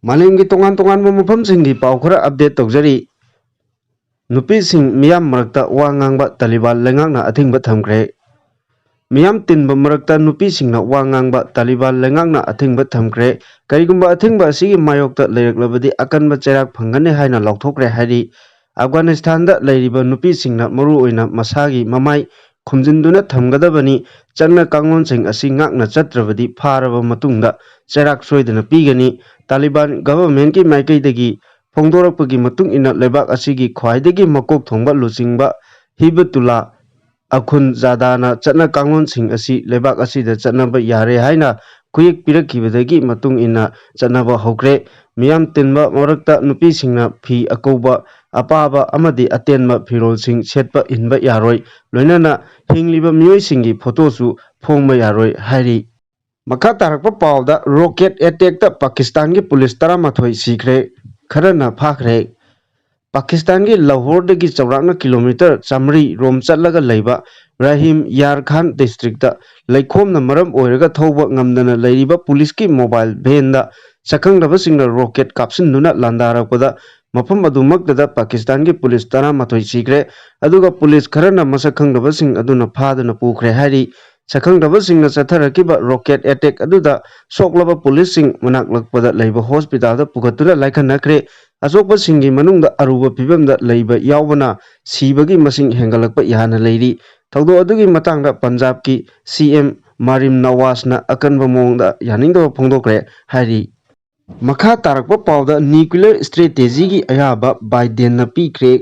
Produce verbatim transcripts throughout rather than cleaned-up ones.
ꯃꯥꯂꯦꯝꯒꯤ ꯇꯣꯉꯥꯟ ꯇꯣꯉꯥꯟꯕ ꯃꯐꯝꯁꯤꯡꯒꯤ ꯄꯥꯎ ꯈꯔ ꯑꯞꯗꯦꯠ ꯇꯧꯖꯔꯤ꯫ ꯅꯨꯄꯤꯁꯤꯡ ꯃꯤꯌꯥꯝ ꯃꯔꯛꯇ ꯋꯥ ꯉꯥꯡꯕ ꯇꯥꯂꯤꯕꯥꯟ ꯂꯩꯉꯥꯛꯅ ꯑꯊꯤꯡꯕ ꯊꯝꯈ꯭ꯔꯦ꯫ ꯃꯤꯌꯥꯝ ꯇꯤꯟꯕ ꯃꯔꯛꯇ ꯅꯨꯄꯤꯁꯤꯡꯅ ꯋꯥ ꯉꯥꯡꯕ ꯇꯥꯂꯤꯕꯥꯟ ꯂꯩꯉꯥꯛꯅ ꯑꯊꯤꯡꯕ ꯊꯝꯈ꯭ꯔꯦ꯫ ꯀꯔꯤꯒꯨꯝꯕ ꯑꯊꯤꯡꯕ ꯑꯁꯤꯒꯤ ꯃꯥꯌꯣꯛꯇ ꯂꯩꯔꯛꯂꯕꯗꯤ ꯑꯀꯟꯕ ꯆꯩꯔꯥꯛ ꯐꯪꯒꯅꯤ ꯍꯥꯏꯅ ꯂꯥꯎꯊꯣꯛꯈ꯭ꯔꯦ ꯍꯥꯏꯔꯤ꯫ ꯑꯐꯒꯥꯅꯤꯁꯇꯥꯟꯗ ꯂꯩꯔꯤꯕ ꯅꯨꯄꯤꯁꯤꯡꯅ ꯃꯔꯨꯑꯣꯏꯅ ꯃꯁꯥꯒꯤ ꯃꯃꯥꯏ ꯈꯨꯝꯖꯤꯟꯗꯨꯅ ꯊꯝꯒꯗꯕꯅꯤ꯫ ꯆꯠꯅ ꯀꯥꯡꯂꯣꯟꯁꯤꯡ ꯑꯁꯤ ꯉꯥꯛꯅ ꯆꯠꯇ꯭ꯔꯕꯗꯤ ꯐꯥꯔꯕ ꯃꯇꯨꯡꯗ ꯆꯩꯔꯥꯛ ꯁꯣꯏꯗꯅ ꯄꯤꯒꯅꯤ꯫ ꯇꯥꯂꯤꯕꯥꯟ ꯒꯚꯔꯟꯃꯦꯟꯠꯀꯤ ꯃꯥꯏꯀꯩꯗꯒꯤ ꯐꯣꯡꯗꯣꯔꯛꯄꯒꯤ ꯃꯇꯨꯡ ꯏꯟꯅ ꯂꯩꯕꯥꯛ ꯑꯁꯤꯒꯤ ꯈ꯭ꯋꯥꯏꯗꯒꯤ ꯃꯀꯣꯛ ꯊꯣꯡꯕ ꯂꯨꯆꯤꯡꯕ ꯍꯤꯕꯇꯨꯜꯂꯥ ꯑꯈꯨꯟꯖꯥꯗꯥꯅ ꯆꯠꯅ ꯀꯥꯡꯂꯣꯟꯁꯤꯡ ꯑꯁꯤ ꯂꯩꯕꯥꯛ ꯑꯁꯤꯗ ꯆꯠꯅꯕ ꯌꯥꯔꯦ ꯍꯥꯏꯅ ꯈꯨꯌꯦꯛ ꯄꯤꯔꯛꯈꯤꯕꯗꯒꯤ ꯃꯇꯨꯡ ꯏꯟꯅ ꯆꯠꯅꯕ ꯍꯧꯈ꯭ꯔꯦ꯫ ꯃꯤꯌꯥꯝ ꯇꯤꯟꯕ ꯃꯔꯛꯇ ꯅꯨꯄꯤꯁꯤꯡꯅ ꯐꯤ ꯑꯀꯧꯕ, ꯑꯄꯥꯕ ꯑꯃꯗꯤ ꯑꯇꯦꯟꯕ ꯐꯤꯔꯣꯜꯁꯤꯡ ꯁꯦꯠꯄ ꯏꯟꯕ ꯌꯥꯔꯣꯏ꯫ ꯂꯣꯏꯅꯅ ꯍꯤꯡꯂꯤꯕ ꯃꯤꯑꯣꯏꯁꯤꯡꯒꯤ ꯐꯣꯇꯣꯁꯨ ꯐꯣꯡꯕ ꯌꯥꯔꯣꯏ ꯍꯥꯏꯔꯤ꯫ ꯃꯈꯥ ꯇꯥꯔꯛꯄ ꯄꯥꯎꯗ, ꯔꯣꯀꯦꯠ ꯑꯦꯇꯦꯛꯇ ꯄꯥꯀꯤꯁꯇꯥꯟꯒꯤ ꯄꯨꯂꯤꯁ ꯇꯔꯥꯃꯥꯊꯣꯏ ꯁꯤꯈ꯭ꯔꯦ, ꯈꯔꯅ ꯐꯥꯈ꯭ꯔꯦ꯫ ꯄꯥꯀꯤꯁꯇꯥꯟꯒꯤ ꯂꯥꯍꯣꯔꯗꯒꯤ ꯆꯥꯎꯔꯥꯛꯅ ꯀꯤꯂꯣꯃꯤꯇꯔ ꯆꯥꯃꯔꯤ ꯔꯣꯝ ꯆꯠꯂꯒ ꯂꯩꯕ ꯔꯥꯍꯤꯝ ꯌꯥꯔ ꯈꯥꯟ ꯗꯤꯁꯇ꯭ꯔꯤꯛꯇ ꯂꯩꯈꯣꯝꯅ ꯃꯔꯝ ꯑꯣꯏꯔꯒ ꯊꯧꯕ ꯉꯝꯗꯅ ꯂꯩꯔꯤꯕ ꯄꯨꯂꯤꯁꯀꯤ ꯃꯣꯕꯥꯏꯜ ꯚꯦꯟꯗ ꯁꯛꯈꯪꯗꯕꯁꯤꯡꯅ ꯔꯣꯀꯦꯠ ꯀꯥꯞꯁꯤꯟꯗꯨꯅ ꯂꯥꯟꯗꯥꯔꯛꯄꯗ ꯃꯐꯝ ꯑꯗꯨꯃꯛꯇꯗ ꯄꯥꯀꯤꯁꯇꯥꯟꯒꯤ ꯄꯨꯂꯤꯁ ꯇꯔꯥꯃꯥꯊꯣꯏ ꯁꯤꯈ꯭ꯔꯦ꯫ ꯑꯗꯨꯒ ꯄꯨꯂꯤꯁ ꯈꯔꯅ ꯃꯁꯛ ꯈꯪꯗꯕꯁꯤꯡ ꯑꯗꯨꯅ ꯐꯥꯗꯨꯅ ꯄꯨꯈ꯭ꯔꯦ ꯍꯥꯏꯔꯤ꯫ ꯁꯛꯈꯪꯗꯕꯁꯤꯡꯅ ꯆꯠꯊꯔꯛꯈꯤꯕ ꯔꯣꯀꯦꯠ ꯑꯦꯇꯦꯛ ꯑꯗꯨꯗ ꯁꯣꯛꯂꯕ ꯄꯨꯂꯤꯁꯁꯤꯡ ꯃꯅꯥꯛ ꯅꯛꯄꯗ ꯂꯩꯕ ꯍꯣꯁꯄꯤꯇꯥꯜꯗ ꯄꯨꯈꯠꯇꯨꯅ ꯂꯥꯏꯈꯠꯅꯈ꯭ꯔꯦ꯫ ꯑꯁꯣꯛꯄꯁꯤꯡꯒꯤ ꯃꯅꯨꯡꯗ ꯑꯔꯨꯕ ꯐꯤꯕꯝꯗ ꯂꯩꯕ ꯌꯥꯎꯕꯅ ꯁꯤꯕꯒꯤ ꯃꯁꯤꯡ ꯍꯦꯟꯒꯠꯂꯛꯄ ꯌꯥꯅ ꯂꯩꯔꯤ꯫ ꯊꯧꯗꯣꯛ ꯑꯗꯨꯒꯤ ꯃꯇꯥꯡꯗ ꯄꯟꯖꯥꯕꯀꯤ ꯁꯤ ꯑꯦꯝ ꯃꯥꯔꯤꯝ ꯅꯋꯥꯖꯅ ꯑꯀꯟꯕ ꯃꯑꯣꯡꯗ ꯌꯥꯅꯤꯡꯗꯕ ꯐꯣꯡꯗꯣꯛꯈ꯭ꯔꯦ ꯍꯥꯏꯔꯤ꯫ ꯃꯈꯥ ꯇꯥꯔꯛꯄ ꯄꯥꯎꯗ, ꯅ꯭ꯌꯨꯀ꯭ꯂꯤꯌꯔ ꯁ꯭ꯇ꯭ꯔꯦꯇꯦꯖꯤꯒꯤ ꯑꯌꯥꯕ ꯕꯥꯏꯗꯦꯟꯅ ꯄꯤꯈ꯭ꯔꯦ꯫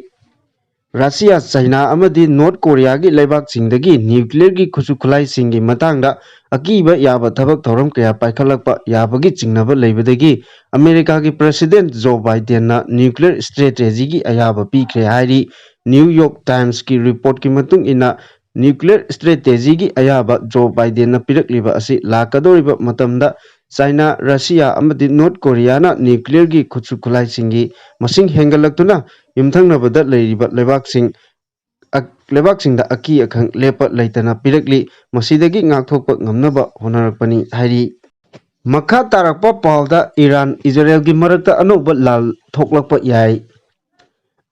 ꯔꯁꯤꯌꯥ, ꯆꯥꯏꯅꯥ ꯑꯃꯗꯤ ꯅꯣꯔꯠ ꯀꯣꯔꯤꯌꯥꯒꯤ ꯂꯩꯕꯥꯛꯁꯤꯡꯗꯒꯤ ꯅ꯭ꯌꯨꯀ꯭ꯂꯤꯌꯔꯒꯤ ꯈꯨꯠꯁꯨ ꯈꯨꯠꯂꯥꯏꯁꯤꯡꯒꯤ ꯃꯇꯥꯡꯗ ꯑꯀꯤꯕ ꯌꯥꯕ ꯊꯕꯛ ꯊꯧꯔꯝ ꯀꯌꯥ ꯄꯥꯏꯈꯠꯂꯛꯄ ꯌꯥꯕꯒꯤ ꯆꯤꯡꯅꯕ ꯂꯩꯕꯗꯒꯤ ꯑꯃꯦꯔꯤꯀꯥꯒꯤ ꯄ꯭ꯔꯦꯁꯤꯗꯦꯟꯠ ꯖꯣ ꯕꯥꯏꯗꯦꯟꯅ ꯅ꯭ꯌꯨꯀ꯭ꯂꯤꯌꯔ ꯁ꯭ꯇ꯭ꯔꯦꯇꯦꯖꯤꯒꯤ ꯑꯌꯥꯕ ꯄꯤꯈ꯭ꯔꯦ ꯍꯥꯏꯔꯤ꯫ ꯅ꯭ꯌꯨ ꯌꯣꯔꯛ ꯇꯥꯏꯝꯁꯀꯤ ꯔꯤꯄꯣꯔꯠꯀꯤ ꯃꯇꯨꯡ ꯏꯟꯅ, ꯅ꯭ꯌꯨꯀ꯭ꯂꯤꯌꯔ ꯁ꯭ꯇ꯭ꯔꯦꯇꯦꯖꯤꯒꯤ ꯑꯌꯥꯕ ꯖꯣ ꯕꯥꯏꯗꯦꯟꯅ ꯄꯤꯔꯛꯂꯤꯕ ꯑꯁꯤ ꯂꯥꯛꯀꯗꯧꯔꯤꯕ ꯃꯇꯝꯗ ꯆꯥꯏꯅꯥ, ꯔꯁꯤꯌꯥ ꯑꯃꯗꯤ ꯅꯣꯔꯠ ꯀꯣꯔꯤꯌꯥꯅ ꯅ꯭ꯌꯨꯀ꯭ꯂꯤꯌꯔꯒꯤ ꯈꯨꯠꯁꯨ ꯈꯨꯠꯂꯥꯏꯁꯤꯡꯒꯤ ꯃꯁꯤꯡ ꯍꯦꯟꯒꯠꯂꯛꯇꯨꯅ ꯌꯨꯝꯊꯪꯅꯕꯗ ꯂꯩꯔꯤꯕ ꯂꯩꯕꯥꯛꯁꯤꯡ, ꯑ-, ꯂꯩꯕꯥꯛꯁꯤꯡꯗ ꯑꯀꯤ ꯑꯈꯪ ꯂꯦꯞꯄ ꯂꯩꯇꯅ ꯄꯤꯔꯛꯂꯤ꯫ ꯃꯁꯤꯗꯒꯤ ꯉꯥꯛꯊꯣꯛꯄ ꯉꯝꯅꯕ ꯍꯣꯠꯅꯔꯛꯄꯅꯤ ꯍꯥꯏꯔꯤ꯫ ꯃꯈꯥ ꯇꯥꯔꯛꯄ ꯄꯥꯎꯗ ꯏꯔꯥꯟ ꯏꯖꯔꯦꯜꯒꯤ ꯃꯔꯛꯇ ꯑꯅꯧꯕ ꯂꯥꯜ ꯊꯣꯛꯂꯛꯄ ꯌꯥꯏ꯫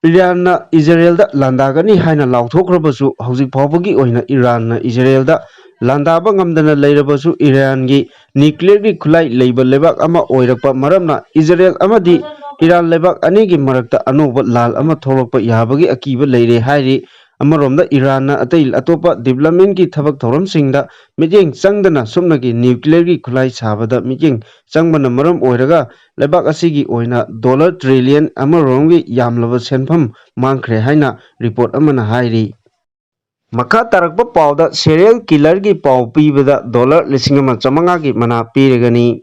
ꯏꯔꯥꯟꯅ ꯏꯖꯔꯦꯜꯗ ꯂꯥꯟꯗꯥꯒꯅꯤ ꯍꯥꯏꯅ ꯂꯥꯎꯊꯣꯛꯈ꯭ꯔꯕꯁꯨ, ꯍꯧꯖꯤꯛ ꯐꯥꯎꯕꯒꯤ ꯑꯣꯏꯅ ꯏꯔꯥꯟꯅ ꯏꯖꯔꯦꯜꯗ ꯂꯥꯟꯗꯥꯕ ꯉꯝꯗꯅ ꯂꯩꯔꯕꯁꯨ, ꯏꯔꯥꯟꯒꯤ ꯅ꯭ꯌꯨꯀ꯭ꯂꯤꯌꯔꯒꯤ ꯈꯨꯠꯂꯥꯏ ꯂꯩꯕ ꯂꯩꯕꯥꯛ ꯑꯃ ꯑꯣꯏꯔꯛꯄ ꯃꯔꯝꯅ ꯏꯖꯔꯦꯜ ꯑꯃꯗꯤ ꯏꯔꯥꯟ ꯂꯩꯕꯥꯛ ꯑꯅꯤꯒꯤ ꯃꯔꯛꯇ ꯑꯅꯧꯕ ꯂꯥꯜ ꯑꯃ ꯊꯣꯛꯂꯛꯄ ꯌꯥꯕꯒꯤ ꯑꯀꯤꯕ ꯂꯩꯔꯦ ꯍꯥꯏꯔꯤ꯫ ꯑꯃꯔꯣꯝꯗ ꯏꯔꯥꯟꯅ ꯑꯇꯩ ꯑꯇꯣꯞꯄ ꯗꯤꯕ꯭ꯂꯞꯃꯦꯟꯒꯤ ꯊꯕꯛ ꯊꯧꯔꯝꯁꯤꯡꯗ ꯃꯤꯠꯌꯦꯡ ꯆꯪꯗꯅ ꯁꯨꯞꯅꯒꯤ ꯅ꯭ꯌꯨꯀ꯭ꯂꯤꯌꯔꯒꯤ ꯈꯨꯠꯂꯥꯏ ꯁꯥꯕꯗ ꯃꯤꯠꯌꯦꯡ ꯆꯪꯕꯅ ꯃꯔꯝ ꯑꯣꯏꯔꯒ ꯂꯩꯕꯥꯛ ꯑꯁꯤꯒꯤ ꯑꯣꯏꯅ ꯗꯣꯂꯔ ꯇ꯭ꯔꯤꯂꯤꯌꯟ ꯑꯃꯔꯣꯝꯒꯤ ꯌꯥꯝꯂꯕ ꯁꯦꯟꯐꯝ ꯃꯥꯡꯈ꯭ꯔꯦ ꯍꯥꯏꯅ ꯔꯤꯄꯣꯔꯠ ꯑꯃꯅ ꯍꯥꯏꯔꯤ꯫ ꯃꯈꯥ ꯇꯥꯔꯛꯄ ꯄꯥꯎꯗ ꯁꯦꯔꯤꯌꯦꯜ ꯀꯤꯂꯔꯒꯤ ꯄꯥꯎ ꯄꯤꯕꯗ ꯗꯣꯂꯔ ꯂꯤꯁꯤꯡ ꯑꯃ ꯆꯥꯃꯉꯥꯒꯤ ꯃꯅꯥ ꯄꯤꯔꯒꯅꯤ꯫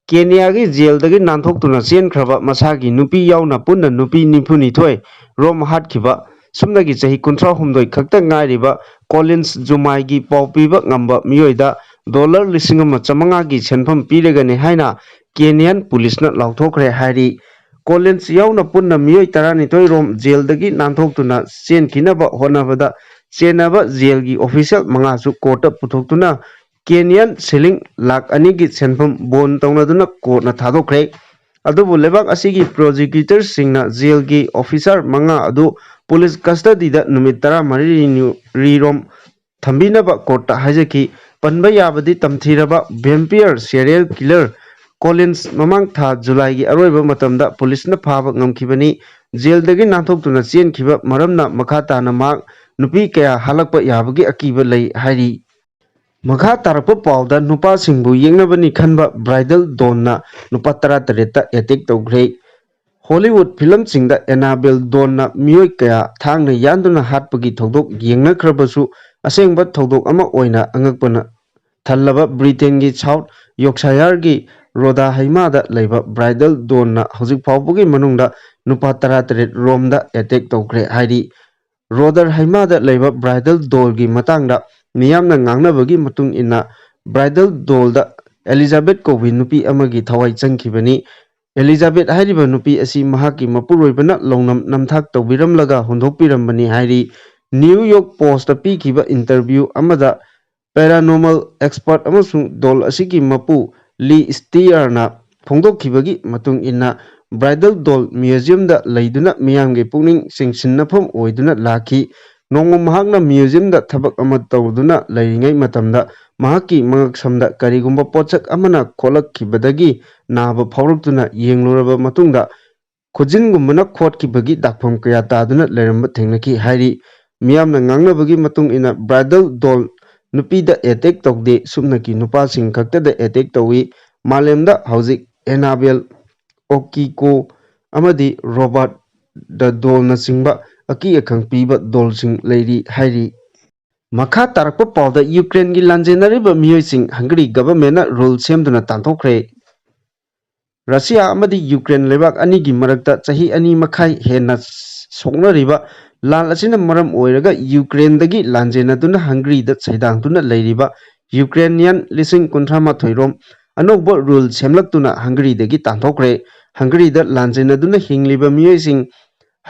ꯀꯦꯅꯤꯌꯥꯒꯤ ꯖꯦꯜꯗꯒꯤ ꯅꯥꯟꯊꯣꯛꯇꯨꯅ ꯆꯦꯟꯈ꯭ꯔꯕ ꯃꯁꯥꯒꯤ ꯅꯨꯄꯤ ꯌꯥꯎꯅ ꯄꯨꯟꯅ ꯅꯨꯄꯤ ꯅꯤꯐꯨꯅꯤꯊꯣꯏ ꯔꯣꯝ ꯍꯥꯠꯈꯤꯕ ꯁꯨꯞꯅꯒꯤ ꯆꯍꯤ ꯀꯨꯟꯊ꯭ꯔꯥꯍꯨꯝꯗꯣꯏ ꯈꯛꯇ ꯉꯥꯏꯔꯤꯕ ꯀꯣꯂꯤꯟꯁ ꯖꯨꯃꯥꯏꯒꯤ ꯄꯥꯎ ꯄꯤꯕ ꯉꯝꯕ ꯃꯤꯑꯣꯏꯗ ꯗꯣꯂꯔ ꯂꯤꯁꯤꯡ ꯑꯃ ꯆꯥꯃꯉꯥꯒꯤ ꯁꯦꯟꯐꯝ ꯄꯤꯔꯒꯅꯤ ꯍꯥꯏꯅ ꯀꯦꯅꯤꯌꯥꯟ ꯄꯨꯂꯤꯁꯅ ꯂꯥꯎꯊꯣꯛꯈ꯭ꯔꯦ ꯍꯥꯏꯔꯤ꯫ ꯀꯣꯂꯤꯟꯁ ꯌꯥꯎꯅ ꯄꯨꯟꯅ ꯃꯤꯑꯣꯏ ꯇꯔꯥꯅꯤꯊꯣꯏ ꯔꯣꯝ ꯖꯦꯜꯗꯒꯤ ꯅꯥꯟꯊꯣꯛꯇꯨꯅ ꯆꯦꯟꯈꯤꯅꯕ ꯍꯣꯠꯅꯕꯗ ꯆꯦꯟꯅꯕ ꯖꯦꯜꯒꯤ ꯑꯣꯐꯤꯁꯤꯌꯦꯜ ꯃꯉꯥꯁꯨ ꯀꯣꯔꯠꯇ ꯄꯨꯊꯣꯛꯇꯨꯅ ꯀꯦꯅꯤꯌꯥꯟ ꯁꯤꯂꯤꯡ ꯂꯥꯈ ꯑꯅꯤꯒꯤ ꯁꯦꯟꯐꯝ ꯕꯣꯟ ꯇꯧꯅꯗꯨꯅ ꯀꯣꯔꯠꯅ ꯊꯥꯗꯣꯛꯈ꯭ꯔꯦ꯫ ꯑꯗꯨꯕꯨ ꯂꯩꯕꯥꯛ ꯑꯁꯤꯒꯤ ꯄ꯭ꯔꯣꯁꯤꯀ꯭ꯌꯨꯇꯔꯁꯤꯡꯅ ꯖꯦꯜꯒꯤ ꯑꯣꯐꯤꯁꯥꯔ ꯃꯉꯥ ꯑꯗꯨ ꯄꯨꯂꯤꯁ ꯀꯁꯇꯗꯤꯗ ꯅꯨꯃꯤꯠ ꯇꯔꯥꯃꯔꯤ ꯔꯤꯔꯣꯝ ꯊꯝꯕꯤꯅꯕ ꯀꯣꯔꯠꯇ ꯍꯥꯏꯖꯈꯤ꯫ ꯄꯟꯕ ꯌꯥꯕꯗꯤ ꯇꯝꯊꯤꯔꯕ ꯚꯦꯝꯄꯤꯌꯔ ꯁꯦꯔꯤꯌꯦꯜ ꯀꯤꯂꯔ ꯀꯣꯂꯤꯟꯁ ꯃꯃꯥꯡ ꯊꯥ ꯖꯨꯂꯥꯏꯒꯤ ꯑꯔꯣꯏꯕ ꯃꯇꯝꯗ ꯄꯨꯂꯤꯁꯅ ꯐꯥꯕ ꯉꯝꯈꯤꯕꯅꯤ꯫ ꯖꯦꯜꯗꯒꯤ ꯅꯥꯟꯊꯣꯛꯇꯨꯅ ꯆꯦꯟꯈꯤꯕ ꯃꯔꯝꯅ ꯃꯈꯥ ꯇꯥꯅ ꯃꯍꯥꯛ ꯅꯨꯄꯤ ꯀꯌꯥ ꯍꯥꯠꯂꯛꯄ ꯌꯥꯕꯒꯤ ꯑꯀꯤꯕ ꯂꯩ ꯍꯥꯏꯔꯤ꯫ ꯃꯈꯥ ꯇꯥꯔꯛꯄ ꯄꯥꯎꯗ ꯅꯨꯄꯥꯁꯤꯡꯕꯨ ꯌꯦꯛꯅꯕꯅꯤ ꯈꯟꯕ ꯕ꯭ꯔꯥꯏꯗꯜ ꯗꯣꯟꯅ ꯅꯨꯄꯥ ꯇꯔꯥꯇꯔꯦꯠꯇ ꯑꯦꯇꯦꯛ ꯇꯧꯈ꯭ꯔꯦ꯫ ꯍꯣꯂꯤꯋꯨꯗ ꯐꯤꯂꯝꯁꯤꯡꯗ ꯑꯦꯅꯥꯕꯦꯜ ꯗꯣꯟꯅ ꯃꯤꯑꯣꯏ ꯀꯌꯥ ꯊꯥꯡꯅ ꯌꯥꯟꯗꯨꯅ ꯍꯥꯠꯄꯒꯤ ꯊꯧꯗꯣꯛ ꯌꯦꯡꯅꯈ꯭ꯔꯕꯁꯨ, ꯑꯁꯦꯡꯕ ꯊꯧꯗꯣꯛ ꯑꯃ ꯑꯣꯏꯅ ꯑꯉꯛꯄꯅ ꯊꯜꯂꯕ ꯕ꯭ꯔꯤꯇꯦꯟꯒꯤ ꯁꯥꯎꯠ ꯌꯣꯛꯁꯥꯌꯔꯒꯤ ꯔꯣꯗꯥ ꯍꯩꯃꯥꯗ ꯂꯩꯕ ꯕ꯭ꯔꯥꯏꯗꯜ ꯗꯣꯟꯅ ꯍꯧꯖꯤꯛ ꯐꯥꯎꯕꯒꯤ ꯃꯅꯨꯡꯗ ꯅꯨꯄꯥ ꯇꯔꯥꯇꯔꯦꯠ ꯔꯣꯝꯗ ꯑꯦꯇꯦꯛ ꯇꯧꯈ꯭ꯔꯦ ꯍꯥꯏꯔꯤ꯫ ꯔꯣꯗꯔ ꯍꯩꯃꯥꯗ ꯂꯩꯕ ꯕ꯭ꯔꯥꯏꯗꯜ ꯗꯣꯜꯒꯤ ꯃꯇꯥꯡꯗ ꯃꯤꯌꯥꯝꯅ ꯉꯥꯡꯅꯕꯒꯤ ꯃꯇꯨꯡ ꯏꯟꯅ, ꯕ꯭ꯔꯥꯏꯗꯜ ꯗꯣꯜꯗ ꯑꯦꯂꯤꯖꯥꯕꯦꯠ ꯀꯧꯕꯤ ꯅꯨꯄꯤ ꯑꯃꯒꯤ ꯊꯋꯥꯏ ꯆꯪꯈꯤꯕꯅꯤ꯫ ꯑꯦꯂꯤꯖꯥꯕꯦꯠ ꯍꯥꯏꯔꯤꯕ ꯅꯨꯄꯤ ꯑꯁꯤ ꯃꯍꯥꯛꯀꯤ ꯃꯄꯨꯔꯣꯏꯕꯅ ꯂꯧꯅꯝ ꯅꯝꯊꯥꯛ ꯇꯧꯕꯤꯔꯝꯂꯒ ꯍꯨꯟꯗꯣꯛꯄꯤꯔꯝꯕꯅꯤ ꯍꯥꯏꯔꯤ꯫ ꯅ꯭ꯌꯨ ꯌꯣꯔꯛ ꯄꯣꯁꯇ ꯄꯤꯈꯤꯕ ꯏꯟꯇꯔꯚ꯭ꯌꯨ ꯑꯃꯗ ꯄꯦꯔꯥꯅꯣꯃꯜ ꯑꯦꯛꯁꯄꯔꯠ ꯑꯃꯁꯨꯡ ꯗꯣꯜ ꯑꯁꯤꯒꯤ ꯃꯄꯨ ꯂꯤ ꯁ꯭ꯇꯤꯌꯥꯔꯅ ꯐꯣꯡꯗꯣꯛꯈꯤꯕꯒꯤ ꯃꯇꯨꯡ ꯏꯟꯅ, ꯕ꯭ꯔꯥꯏꯗꯜ ꯗꯣꯜ ꯃ꯭ꯌꯨꯖꯤꯌꯝꯗ ꯂꯩꯗꯨꯅ ꯃꯤꯌꯥꯝꯒꯤ ꯄꯨꯛꯅꯤꯡ ꯆꯤꯡꯁꯤꯟꯅꯐꯝ ꯑꯣꯏꯗꯨꯅ ꯂꯥꯛꯈꯤ꯫ ꯅꯣꯡꯃ ꯃꯍꯥꯛꯅ ꯃ꯭ꯌꯨꯖꯤꯌꯝꯗ ꯊꯕꯛ ꯑꯃ ꯇꯧꯗꯨꯅ ꯂꯩꯔꯤꯉꯩ ꯃꯇꯝꯗ, ꯃꯍꯥꯛꯀꯤ ꯃꯉꯛꯁꯝꯗ ꯀꯔꯤꯒꯨꯝꯕ ꯄꯣꯠꯁꯛ ꯑꯃꯅ ꯈꯣꯠꯂꯛꯈꯤꯕꯗꯒꯤ ꯅꯥꯕ ꯐꯥꯎꯔꯛꯇꯨꯅ ꯌꯦꯡꯂꯨꯔꯕ ꯃꯇꯨꯡꯗ, ꯈꯨꯖꯤꯟꯒꯨꯝꯕꯅ ꯈꯣꯠꯈꯤꯕꯒꯤ ꯗꯥꯛꯐꯝ ꯀꯌꯥ ꯇꯥꯗꯨꯅ ꯂꯩꯔꯝꯕ ꯊꯦꯡꯅꯈꯤ ꯍꯥꯏꯔꯤ꯫ ꯃꯤꯌꯥꯝꯅ ꯉꯥꯡꯅꯕꯒꯤ ꯃꯇꯨꯡ ꯏꯟꯅ, ꯕ꯭ꯔꯥꯏꯗꯜ ꯗꯣꯜ ꯅꯨꯄꯤꯗ ꯑꯦꯇꯦꯛ ꯇꯧꯗꯦ, ꯁꯨꯞꯅꯒꯤ ꯅꯨꯄꯥꯁꯤꯡ ꯈꯛꯇꯗ ꯑꯦꯇꯦꯛ ꯇꯧꯏ꯫ ꯃꯥꯂꯦꯝꯗ ꯍꯧꯖꯤꯛ ꯑꯦꯅꯥꯕꯦꯜ, ꯑꯣꯀꯤꯀꯣ ꯑꯃꯗꯤ ꯔꯣꯕꯥꯔꯠ ꯗ ꯗꯣꯜꯅꯆꯤꯡꯕ ꯑꯀꯤ ꯑꯈꯪ ꯄꯤꯕ ꯗꯣꯜꯁꯤꯡ ꯂꯩꯔꯤ ꯍꯥꯏꯔꯤ꯫ ꯃꯈꯥ ꯇꯥꯔꯛꯄ ꯄꯥꯎꯗ, ꯌꯨꯀ꯭ꯔꯦꯟꯒꯤ ꯂꯥꯟꯖꯦꯟꯅꯔꯤꯕ ꯃꯤꯑꯣꯏꯁꯤꯡ ꯍꯪꯒꯔꯤ ꯒꯚꯔꯟꯃꯦꯟꯠꯅ ꯔꯨꯜ ꯁꯦꯝꯗꯨꯅ ꯇꯥꯟꯊꯣꯛꯈ꯭ꯔꯦ꯫ ꯔꯁꯤꯌꯥ ꯑꯃꯗꯤ ꯌꯨꯀ꯭ꯔꯦꯟ ꯂꯩꯕꯥꯛ ꯑꯅꯤꯒꯤ ꯃꯔꯛꯇ ꯆꯍꯤ ꯑꯅꯤ ꯃꯈꯥꯏ ꯍꯦꯟꯅ ꯁꯣꯛꯅꯔꯤꯕ ꯂꯥꯟ ꯑꯁꯤꯅ ꯃꯔꯝ ꯑꯣꯏꯔꯒ, ꯌꯨꯀ꯭ꯔꯦꯟꯗꯒꯤ ꯂꯥꯟꯖꯦꯟꯅꯗꯨꯅ ꯍꯪꯒꯔꯤꯗ ꯁꯩꯗꯥꯡꯗꯨꯅ ꯂꯩꯔꯤꯕ ꯌꯨꯀ꯭ꯔꯦꯅꯤꯌꯟ ꯂꯤꯁꯤꯡ ꯀꯨꯟꯊ꯭ꯔꯥ ꯃꯥꯊꯣꯏ ꯔꯣꯝ ꯑꯅꯧꯕ ꯔꯨꯜ ꯁꯦꯝꯂꯛꯇꯨꯅ ꯍꯪꯒꯔꯤꯗꯒꯤ ꯇꯥꯟꯊꯣꯛꯈ꯭ꯔꯦ꯫ ꯍꯪꯒꯔꯤꯗ ꯂꯥꯟꯖꯦꯟꯅꯗꯨꯅ ꯍꯤꯡꯂꯤꯕ ꯃꯤꯑꯣꯏꯁꯤꯡ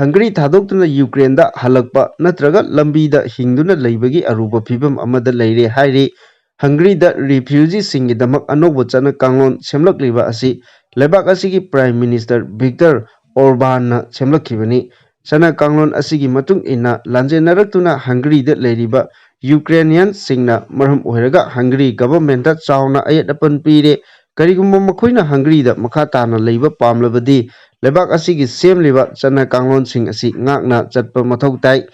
ꯍꯪꯒꯔꯤ ꯊꯥꯗꯣꯛꯇꯨꯅ ꯌꯨꯀ꯭ꯔꯦꯟꯗ ꯍꯜꯂꯛꯄ ꯅꯠꯇ꯭ꯔꯒ ꯂꯝꯕꯤꯗ ꯍꯤꯡꯗꯨꯅ ꯂꯩꯕꯒꯤ ꯑꯔꯨꯕ ꯐꯤꯚꯝ ꯑꯃꯗ ꯂꯩꯔꯦ ꯍꯥꯏꯔꯤ꯫ ꯍꯪꯒꯔꯤꯗ ꯔꯤꯐ꯭ꯌꯨꯖꯤꯁꯤꯡꯒꯤꯗꯃꯛ ꯑꯅꯧꯕ ꯆꯠꯅ ꯀꯥꯡꯂꯣꯟ ꯁꯦꯝꯂꯛꯂꯤꯕ ꯑꯁꯤ ꯂꯩꯕꯥꯛ ꯑꯁꯤꯒꯤ ꯄ꯭ꯔꯥꯏꯝ ꯃꯤꯅꯤꯁꯇꯔ ꯚꯤꯛꯇꯔ ꯑꯣꯔꯕꯥꯟꯅ ꯁꯦꯝꯂꯛꯈꯤꯕꯅꯤ꯫ ꯆꯠꯅ ꯀꯥꯡꯂꯣꯟ ꯑꯁꯤꯒꯤ ꯃꯇꯨꯡ ꯏꯟꯅ, ꯂꯥꯟꯖꯦꯟꯅꯔꯛꯇꯨꯅ ꯍꯪꯒꯔꯤꯗ ꯂꯩꯔꯤꯕ ꯌꯨꯀ꯭ꯔꯦꯅꯤꯌꯟꯁꯤꯡꯅ ꯃꯔꯝ ꯑꯣꯏꯔꯒ ꯍꯪꯒꯔꯤ ꯒꯚꯔꯟꯃꯦꯟꯠꯇ ꯆꯥꯎꯅ ꯑꯌꯦꯠ ꯑꯄꯟ ꯄꯤꯔꯦ꯫ ꯀꯔꯤꯒꯨꯝꯕ ꯃꯈꯣꯏꯅ ꯍꯪꯒꯔꯤꯗ ꯃꯈꯥ ꯇꯥꯅ ꯂꯩꯕ ꯄꯥꯝꯂꯕꯗꯤ, ꯂꯩꯕꯥꯛ ꯑꯁꯤꯒꯤ ꯁꯦꯝꯂꯤꯕ ꯆꯠꯅ ꯀꯥꯡꯂꯣꯟꯁꯤꯡ ꯑꯁꯤ ꯉꯥꯛꯅ ꯆꯠꯄ ꯃꯊꯧ ꯇꯥꯏ꯫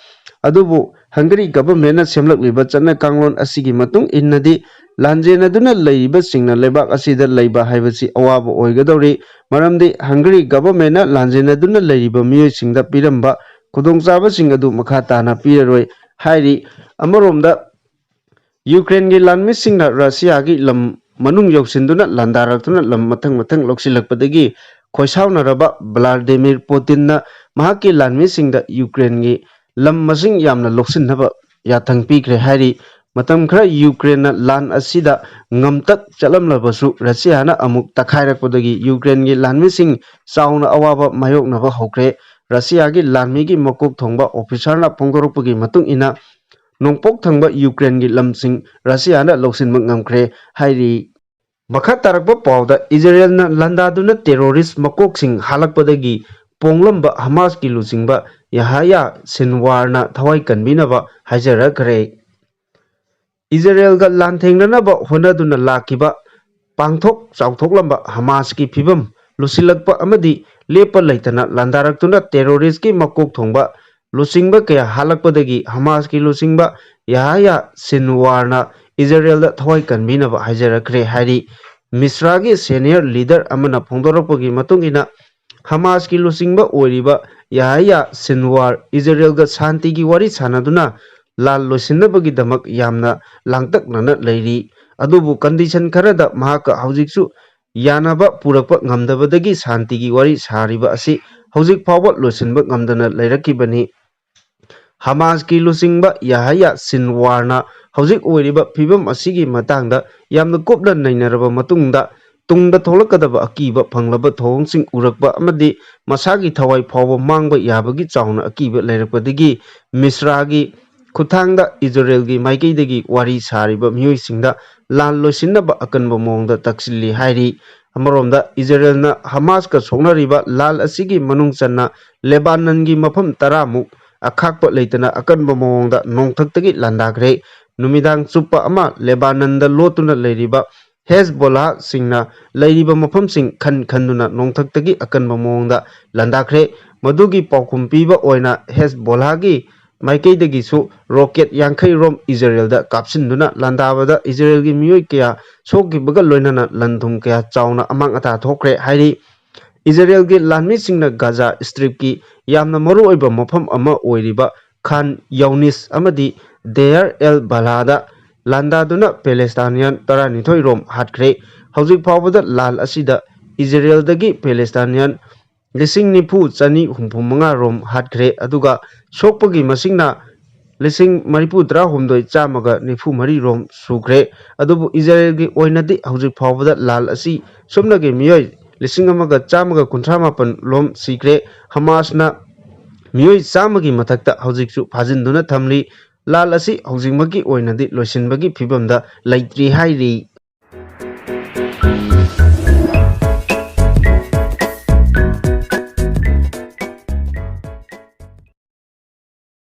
ꯑꯗꯨꯕꯨ ꯍꯪꯒꯔꯤ ꯒꯚꯔꯟꯃꯦꯟꯠꯅ ꯁꯦꯝꯂꯛꯂꯤꯕ ꯆꯠꯅ ꯀꯥꯡꯂꯣꯟ ꯑꯁꯤꯒꯤ ꯃꯇꯨꯡ ꯏꯟꯅꯗꯤ, ꯂꯥꯟꯖꯦꯟꯅꯗꯨꯅ ꯂꯩꯔꯤꯕꯁꯤꯡꯅ ꯂꯩꯕꯥꯛ ꯑꯁꯤꯗ ꯂꯩꯕ ꯍꯥꯏꯕꯁꯤ ꯑꯋꯥꯕ ꯑꯣꯏꯒꯗꯧꯔꯤ꯫ ꯃꯔꯝꯗꯤ ꯍꯪꯒꯔꯤ ꯒꯚꯔꯟꯃꯦꯟꯠꯅ ꯂꯥꯟꯖꯦꯟꯅꯗꯨꯅ ꯂꯩꯔꯤꯕ ꯃꯤꯑꯣꯏꯁꯤꯡꯗ ꯄꯤꯔꯝꯕ ꯈꯨꯗꯣꯡꯆꯥꯕꯁꯤꯡ ꯑꯗꯨ ꯃꯈꯥ ꯇꯥꯅ ꯄꯤꯔꯔꯣꯏ ꯍꯥꯏꯔꯤ꯫ ꯑꯃꯔꯣꯝꯗ, ꯌꯨꯀ꯭ꯔꯦꯟꯒꯤ ꯂꯥꯟꯃꯤꯁꯤꯡꯅ ꯔꯁꯤꯌꯥꯒꯤ ꯂꯝ ꯃꯅꯨꯡ ꯌꯧꯁꯤꯟꯗꯨꯅ ꯂꯥꯟꯗꯥꯔꯛꯇꯨꯅ ꯂꯝ ꯃꯊꯪ ꯃꯊꯪ ꯂꯧꯁꯤꯜꯂꯛꯄꯗꯒꯤ ꯈꯣꯏꯁꯥꯎꯅꯔꯕ ꯚ꯭ꯂꯥꯗꯤꯃꯤꯔ ꯄꯨꯇꯤꯟꯅ ꯃꯍꯥꯛꯀꯤ ꯂꯥꯟꯃꯤꯁꯤꯡꯗ ꯌꯨꯀ꯭ꯔꯦꯟꯒꯤ ꯂꯝ ꯃꯁꯤꯡ ꯌꯥꯝꯅ ꯂꯧꯁꯤꯟꯅꯕ ꯌꯥꯊꯪ ꯄꯤꯈ꯭ꯔꯦ ꯍꯥꯏꯔꯤ꯫ ꯃꯇꯝ ꯈꯔ ꯌꯨꯀ꯭ꯔꯦꯟꯅ ꯂꯥꯟ ꯑꯁꯤꯗ ꯉꯝꯇꯛ ꯆꯠꯂꯝꯂꯕꯁꯨ, ꯔꯁꯤꯌꯥꯅ ꯑꯃꯨꯛ ꯇꯛꯈꯥꯏꯔꯛꯄꯗꯒꯤ ꯌꯨꯀ꯭ꯔꯦꯟꯒꯤ ꯂꯥꯟꯃꯤꯁꯤꯡ ꯆꯥꯎꯅ ꯑꯋꯥꯕ ꯃꯥꯌꯣꯛꯅꯕ ꯍꯧꯈ꯭ꯔꯦ꯫ ꯔꯁꯤꯌꯥꯒꯤ ꯂꯥꯟꯃꯤꯒꯤ ꯃꯀꯣꯛ ꯊꯣꯡꯕ ꯑꯣꯐꯤꯁꯥꯔꯅ ꯐꯣꯡꯗꯣꯔꯛꯄꯒꯤ ꯃꯇꯨꯡ ꯏꯟꯅ, ꯅꯣꯡꯄꯣꯛ ꯊꯪꯕ ꯌꯨꯀ꯭ꯔꯦꯟꯒꯤ ꯂꯝꯁꯤꯡ ꯔꯁꯤꯌꯥꯅ ꯂꯧꯁꯤꯟꯕ ꯉꯝꯈ꯭ꯔꯦ ꯍꯥꯏꯔꯤ꯫ ꯃꯈꯥ ꯇꯥꯔꯛꯄ ꯄꯥꯎꯗ, ꯏꯖꯔꯦꯜꯅ ꯂꯥꯟꯗꯥꯗꯨꯅ ꯇꯦꯔꯣꯔꯤꯁ ꯃꯀꯣꯛꯁꯤꯡ ꯍꯥꯠꯂꯛꯄꯗꯒꯤ ꯄꯣꯡꯂꯝꯕ ꯍꯃꯥꯁꯀꯤ ꯂꯨꯆꯤꯡꯕ ꯌꯥꯍꯌꯥ ꯁꯤꯟꯋꯥꯔꯅ ꯊꯋꯥꯏ ꯀꯟꯕꯤꯅꯕ ꯍꯥꯏꯖꯔꯛꯈ꯭ꯔꯦ꯫ ꯏꯖꯔꯦꯜꯒ ꯂꯥꯟꯊꯦꯡꯅꯅꯕ ꯍꯣꯠꯅꯗꯨꯅ ꯂꯥꯛꯈꯤꯕ ꯄꯥꯡꯊꯣꯛ ꯆꯥꯎꯊꯣꯛꯂꯝꯕ ꯍꯃꯥꯁꯀꯤ ꯐꯤꯕꯝ ꯂꯨꯁꯤꯜꯂꯛꯄ ꯑꯃꯗꯤ ꯂꯦꯞꯄ ꯂꯩꯇꯅ ꯂꯥꯟꯗꯥꯔꯛꯇꯨꯅ ꯇꯦꯔꯣꯔꯤꯁꯀꯤ ꯃꯀꯣꯛ ꯊꯣꯡꯕ ꯂꯨꯆꯤꯡꯕ ꯀꯌꯥ ꯍꯥꯠꯂꯛꯄꯗꯒꯤ ꯍꯃꯥꯁꯀꯤ ꯂꯨꯆꯤꯡꯕ ꯌꯥꯍꯌꯥ ꯁꯤꯟꯋꯥꯔꯅ ꯏꯖꯔꯦꯜꯗ ꯊꯋꯥꯏ ꯀꯟꯕꯤꯅꯕ ꯍꯥꯏꯖꯔꯛꯈ꯭ꯔꯦ ꯍꯥꯏꯔꯤ꯫ ꯃꯤꯁ꯭ꯔꯥꯒꯤ ꯁꯦꯅꯤꯌꯔ ꯂꯤꯗꯔ ꯑꯃꯅ ꯐꯣꯡꯗꯣꯔꯛꯄꯒꯤ ꯃꯇꯨꯡ ꯏꯟꯅ, ꯍꯃꯥꯁꯀꯤ ꯂꯨꯆꯤꯡꯕ ꯑꯣꯏꯔꯤꯕ ꯌꯥꯍꯌꯥ ꯁꯤꯟꯋꯥꯔ ꯏꯖꯔꯦꯜꯒ ꯁꯥꯟꯇꯤꯒꯤ ꯋꯥꯔꯤ ꯁꯥꯟꯅꯗꯨꯅ ꯂꯥꯟ ꯂꯣꯏꯁꯤꯟꯅꯕꯒꯤꯗꯃꯛ ꯌꯥꯝꯅ ꯂꯥꯡꯇꯛꯅꯅ ꯂꯩꯔꯤ꯫ ꯑꯗꯨꯕꯨ ꯀꯟꯗꯤꯁꯟ ꯈꯔꯗ ꯃꯍꯥꯛꯀ ꯍꯧꯖꯤꯛꯁꯨ ꯌꯥꯅꯕ ꯄꯨꯔꯛꯄ ꯉꯝꯗꯕꯗꯒꯤ ꯁꯥꯟꯇꯤꯒꯤ ꯋꯥꯔꯤ ꯁꯥꯔꯤꯕ ꯑꯁꯤ ꯍꯧꯖꯤꯛ ꯐꯥꯎꯕ ꯂꯣꯏꯁꯤꯟꯕ ꯉꯝꯗꯅ ꯂꯩꯔꯛꯈꯤꯕꯅꯤ꯫ ꯍꯃꯥꯁꯀꯤ ꯂꯨꯆꯤꯡꯕ ꯌꯥꯍꯌꯥ ꯁꯤꯟꯋꯥꯔꯅ ꯍꯧꯖꯤꯛ ꯑꯣꯏꯔꯤꯕ ꯐꯤꯕꯝ ꯑꯁꯤꯒꯤ ꯃꯇꯥꯡꯗ ꯌꯥꯝꯅ ꯀꯨꯞꯅ ꯅꯩꯅꯔꯕ ꯃꯇꯨꯡꯗ, ꯇꯨꯡꯗ ꯊꯣꯛꯂꯛꯀꯗꯕ ꯑꯀꯤꯕ ꯐꯪꯂꯕ ꯊꯧꯑꯣꯡꯁꯤꯡ ꯎꯔꯛꯄ ꯑꯃꯗꯤ ꯃꯁꯥꯒꯤ ꯊꯋꯥꯏ ꯐꯥꯎꯕ ꯃꯥꯡꯕ ꯌꯥꯕꯒꯤ ꯆꯥꯎꯅ ꯑꯀꯤꯕ ꯂꯩꯔꯛꯄꯗꯒꯤ ꯃꯤꯁ꯭ꯔꯥꯒꯤ ꯈꯨꯠꯊꯥꯡꯗ ꯏꯖꯔꯦꯜꯒꯤ ꯃꯥꯏꯀꯩꯗꯒꯤ ꯋꯥꯔꯤ ꯁꯥꯔꯤꯕ ꯃꯤꯑꯣꯏꯁꯤꯡꯗ ꯂꯥꯟ ꯂꯣꯏꯁꯤꯟꯅꯕ ꯑꯀꯟꯕ ꯃꯑꯣꯡꯗ ꯇꯛꯁꯤꯜꯂꯤ ꯍꯥꯏꯔꯤ꯫ ꯑꯃꯔꯣꯝꯗ, ꯏꯖꯔꯦꯜꯅ ꯍꯃꯥꯁꯀ ꯁꯣꯛꯅꯔꯤꯕ ꯂꯥꯟ ꯑꯁꯤꯒꯤ ꯃꯅꯨꯡ ꯆꯟꯅ ꯂꯦꯕꯥꯅꯟꯒꯤ ꯃꯐꯝ ꯇꯔꯥꯃꯨꯛ ꯑꯈꯥꯛꯄ ꯂꯩꯇꯅ ꯑꯀꯟꯕ ꯃꯑꯣꯡꯗ ꯅꯣꯡꯊꯛꯇꯒꯤ ꯂꯥꯟꯗꯥꯈ꯭ꯔꯦ꯫ ꯅꯨꯃꯤꯗꯥꯡ ꯆꯨꯞꯄ ꯑꯃ ꯂꯦꯕꯥꯅꯟꯗ ꯂꯣꯠꯇꯨꯅ ꯂꯩꯔꯤꯕ ꯍꯦꯖꯕꯣꯂꯥꯁꯤꯡꯅ ꯂꯩꯔꯤꯕ ꯃꯐꯝꯁꯤꯡ ꯈꯟ ꯈꯟꯗꯨꯅ ꯅꯣꯡꯊꯛꯇꯒꯤ ꯑꯀꯟꯕ ꯃꯑꯣꯡꯗ ꯂꯥꯟꯗꯥꯈ꯭ꯔꯦ꯫ ꯃꯗꯨꯒꯤ ꯄꯥꯎꯈꯨꯝ ꯄꯤꯕ ꯑꯣꯏꯅ ꯍꯦꯖꯕꯣꯂꯥꯒꯤ ꯃꯥꯏꯀꯩꯗꯒꯤꯁꯨ ꯔꯣꯀꯦꯠ ꯌꯥꯡꯈꯩ ꯔꯣꯝ ꯏꯖꯔꯦꯜꯗ ꯀꯥꯞꯁꯤꯟꯗꯨꯅ ꯂꯥꯟꯗꯥꯕꯗ ꯏꯖꯔꯦꯜꯒꯤ ꯃꯤꯑꯣꯏ ꯀꯌꯥ ꯁꯣꯛꯈꯤꯕꯒ ꯂꯣꯏꯅꯅ ꯂꯟ ꯊꯨꯝ ꯀꯌꯥ ꯆꯥꯎꯅ ꯑꯃꯥꯡ ꯑꯇꯥ ꯊꯣꯛꯈ꯭ꯔꯦ ꯍꯥꯏꯔꯤ꯫ ꯏꯖꯔꯦꯜꯒꯤ ꯂꯥꯟꯃꯤꯁꯤꯡꯅ ꯒꯥꯖꯥ ꯁ꯭ꯇ꯭ꯔꯤꯞꯀꯤ ꯌꯥꯝꯅ ꯃꯔꯨꯑꯣꯏꯕ ꯃꯐꯝ ꯑꯃ ꯑꯣꯏꯔꯤꯕ ꯈꯥꯟ ꯌꯧꯅꯤꯁ ꯑꯃꯗꯤ ꯗꯦꯌꯔ ꯑꯦꯜ ꯕꯂꯥꯗ ꯂꯥꯟꯗꯥꯗꯨꯅ ꯄꯦꯂꯦꯁꯇꯥꯅꯤꯌꯥꯟ ꯇꯔꯥꯅꯤꯊꯣꯏ ꯔꯣꯝ ꯍꯥꯠꯈ꯭ꯔꯦ꯫ ꯍꯧꯖꯤꯛ ꯐꯥꯎꯕꯗ ꯂꯥꯟ ꯑꯁꯤꯗ ꯏꯖꯔꯦꯜꯗꯒꯤ ꯄꯦꯂꯦꯁꯇꯥꯅꯤꯌꯥꯟ ꯂꯤꯁꯤꯡ ꯅꯤꯐꯨ ꯆꯅꯤ ꯍꯨꯝꯐꯨ ꯃꯉꯥ ꯔꯣꯝ ꯍꯥꯠꯈ꯭ꯔꯦ, ꯑꯗꯨꯒ ꯁꯣꯛꯄꯒꯤ ꯃꯁꯤꯡꯅ ꯂꯤꯁꯤꯡ ꯃꯔꯤꯐꯨ ꯇꯔꯥꯍꯨꯝꯗꯣꯏ ꯆꯥꯝꯃꯒ ꯅꯤꯐꯨ ꯃꯔꯤ ꯔꯣꯝ ꯁꯨꯈ꯭ꯔꯦ꯫ ꯑꯗꯨꯕꯨ ꯏꯖꯔꯦꯜꯒꯤ ꯑꯣꯏꯅꯗꯤ ꯍꯧꯖꯤꯛ ꯐꯥꯎꯕꯗ ꯂꯥꯟ ꯑꯁꯤ ꯁꯨꯞꯅꯒꯤ ꯃꯤꯑꯣꯏ ꯂꯤꯁꯤꯡ ꯑꯃꯒ ꯆꯥꯝꯃꯒ ꯀꯨꯟꯊ꯭ꯔꯥ ꯃꯥꯄꯟ ꯂꯣꯝ ꯁꯤꯈ꯭ꯔꯦ꯫ ꯍꯃꯥꯁꯅ ꯃꯤꯑꯣꯏ ꯆꯥꯝꯃꯒꯤ ꯃꯊꯛꯇ ꯍꯧꯖꯤꯛꯁꯨ ꯐꯥꯖꯤꯟꯗꯨꯅ ꯊꯝꯂꯤ꯫ ꯂꯥꯟ ꯑꯁꯤ ꯍꯧꯖꯤꯛꯃꯛꯀꯤ ꯑꯣꯏꯅꯗꯤ ꯂꯣꯏꯁꯤꯟꯕꯒꯤ ꯐꯤꯕꯝꯗ ꯂꯩꯇ꯭ꯔꯤ ꯍꯥꯏꯔꯤ꯫